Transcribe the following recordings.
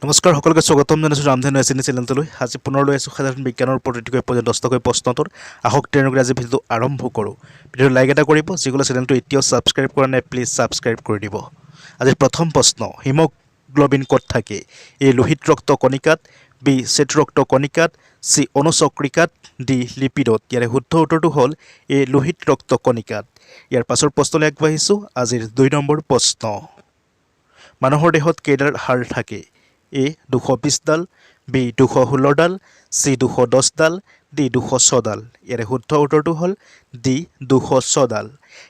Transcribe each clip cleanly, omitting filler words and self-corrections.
নমস্কাৰ, সকলোকে স্বাগতম জনাইছোঁ ৰামধেনু এছ এন চেনেলটোলৈ। আজি পুনৰ লৈ আছোঁ সাধাৰণ বিজ্ঞানৰ প্ৰতিটোকৈ পৰ্যন্ত 10টাকৈ প্ৰশ্নোত্তৰ। আহক তেওঁলোকে আজি ভিডিঅ'টো আৰম্ভ কৰোঁ। ভিডিঅ'টো লাইক এটা কৰিব। যিসকলে চেনেলটো এতিয়াও ছাবস্ক্ৰাইব কৰা নাই, প্লিজ ছাবস্ক্ৰাইব কৰি দিব। আজিৰ প্ৰথম প্ৰশ্ন, হিমগ্ল'বিন ক'ত থাকে? এ লোহিত ৰক্ত কণিকাত, বি শ্বেত ৰক্ত কণিকাত, চি অনুচক্ৰিকাত, ডি লিপিডত। ইয়াৰে শুদ্ধ উত্তৰটো হ'ল এ লোহিত ৰক্ত কণিকাত। ইয়াৰ পাছৰ প্ৰশ্নলৈ আগবাঢ়িছোঁ। আজিৰ 2 নম্বৰ প্ৰশ্ন, মানুহৰ দেহত কেইডাল হাড় থাকে? এ 220ডাল, বি 216ডাল, চি 210ডাল, ডি 206ডাল। ইয়াৰে শুদ্ধ উত্তৰটো হ'ল ডি 206ডাল।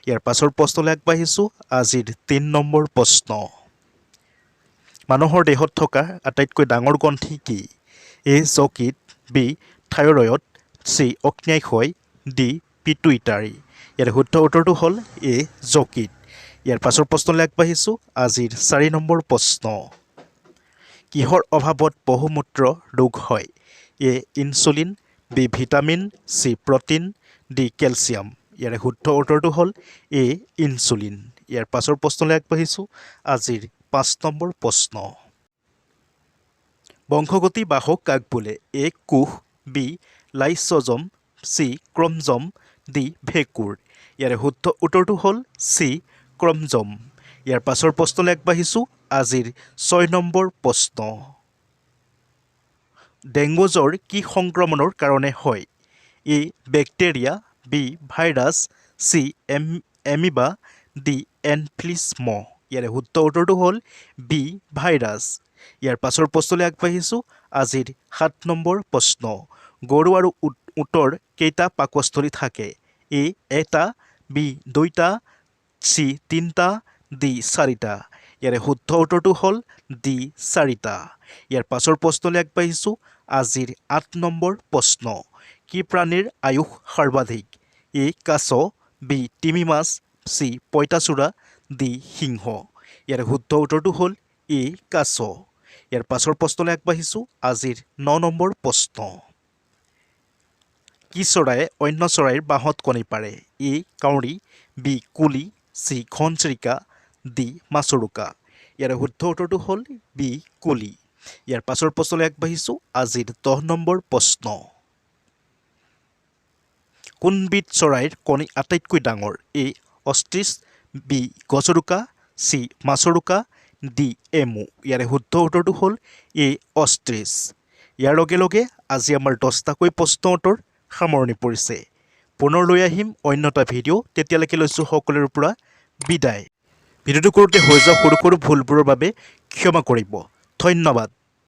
ইয়াৰ পাছৰ প্ৰশ্নলৈ আগবাঢ়িছোঁ। আজিৰ 3 নম্বৰ প্ৰশ্ন, মানুহৰ দেহত থকা আটাইতকৈ ডাঙৰ গ্ৰন্থি কি? এ যকৃত, বি থাইৰয়ড, চি অগ্ন্যাশয়, ডি পিটুইটাৰী। ইয়াৰে শুদ্ধ উত্তৰটো হ'ল এ যকৃত। ইয়াৰ পাছৰ প্ৰশ্নলৈ আগবাঢ়িছোঁ। আজিৰ 4 নম্বৰ প্ৰশ্ন, কিহৰ অভাৱত বহুমূত্ৰ ৰোগ হয়? এ insulin, B vitamin, C protein, D calcium. ইয়াৰে শুদ্ধ উত্তৰটো হ'ল এ ইনচুলিন। ইয়াৰ পাছৰ প্ৰশ্নলৈ আগবাঢ়িছোঁ। আজিৰ 5 নম্বৰ প্ৰশ্ন, বংশগতি বাহক কাক বোলে? এ কোষ, বি লাইছ'জম, চি ক্ৰমজম, ডি ভেঁকুৰ। ইয়াৰে শুদ্ধ উত্তৰটো হ'ল চি ক্ৰমজম। ইয়াৰ পাছৰ প্ৰশ্নলৈ আগবাঢ়িছোঁ। আজিৰ 6 নম্বৰ প্ৰশ্ন, ডেংগু জ্বৰ কি সংক্ৰমণৰ কাৰণে হয়? A bacteria, B virus, C amoeba, D Anopheles মহ। ইয়াৰে শুদ্ধ উত্তৰটো হ'ল বি ভাইৰাছ। ইয়াৰ পাছৰ প্ৰশ্নলৈ আগবাঢ়িছোঁ। আজিৰ 7 নম্বৰ প্ৰশ্ন, গৰু আৰু উটৰ কেইটা পাকস্থলী থাকে? এ এটা, বি দুইটা, চি তিনিটা, ডি চাৰিটা। ইয়াৰে শুদ্ধ উত্তৰটো হ'ল ডি চাৰিটা। ইয়াৰ পাছৰ প্ৰশ্নলৈ আগবাঢ়িছোঁ। আজিৰ 8 নম্বৰ প্ৰশ্ন, কি প্ৰাণীৰ আয়ুস সৰ্বাধিক? এ কাছ, বি তিমি মাছ, চি পঁইতাচোৰা, ডি সিংহ। ইয়াৰে শুদ্ধ উত্তৰটো হ'ল এ কাছ। ইয়াৰ পাছৰ প্ৰশ্নলৈ আগবাঢ়িছোঁ। আজিৰ 9 নম্বৰ প্ৰশ্ন, কি চৰাইয়ে অন্য চৰাইৰ বাহত কণী পাৰে? এ কাউৰী, বি কুলি, চি ঘনচিৰিকা, ডি মাছৰোকা। ইয়াৰে শুদ্ধ উত্তৰটো হ'ল বি কুলি। ইয়াৰ পাছৰ প্ৰশ্নলৈ আগবাঢ়িছোঁ। আজিৰ 10 নম্বৰ প্ৰশ্ন, কোনবিধ চৰাইৰ কণী আটাইতকৈ ডাঙৰ? এ অষ্ট্ৰিচ, বি গজৰোকা, চি মাছৰোকা, ডি এমু। ইয়াৰে শুদ্ধ উত্তৰটো হ'ল এ অষ্ট্ৰিচ। ইয়াৰ লগে লগে আজি আমাৰ 10টাকৈ প্ৰশ্ন উত্তৰ সামৰণি পৰিছে। পুনৰ লৈ আহিম অন্য এটা ভিডিঅ'। তেতিয়ালৈকে লৈছোঁ সকলোৰে পৰা বিদায়। ভিডিঅ'টো কৰোঁতে হৈ যোৱা সৰু সৰু ভুলবোৰৰ বাবে ক্ষমা কৰিব। ধন্যবাদ।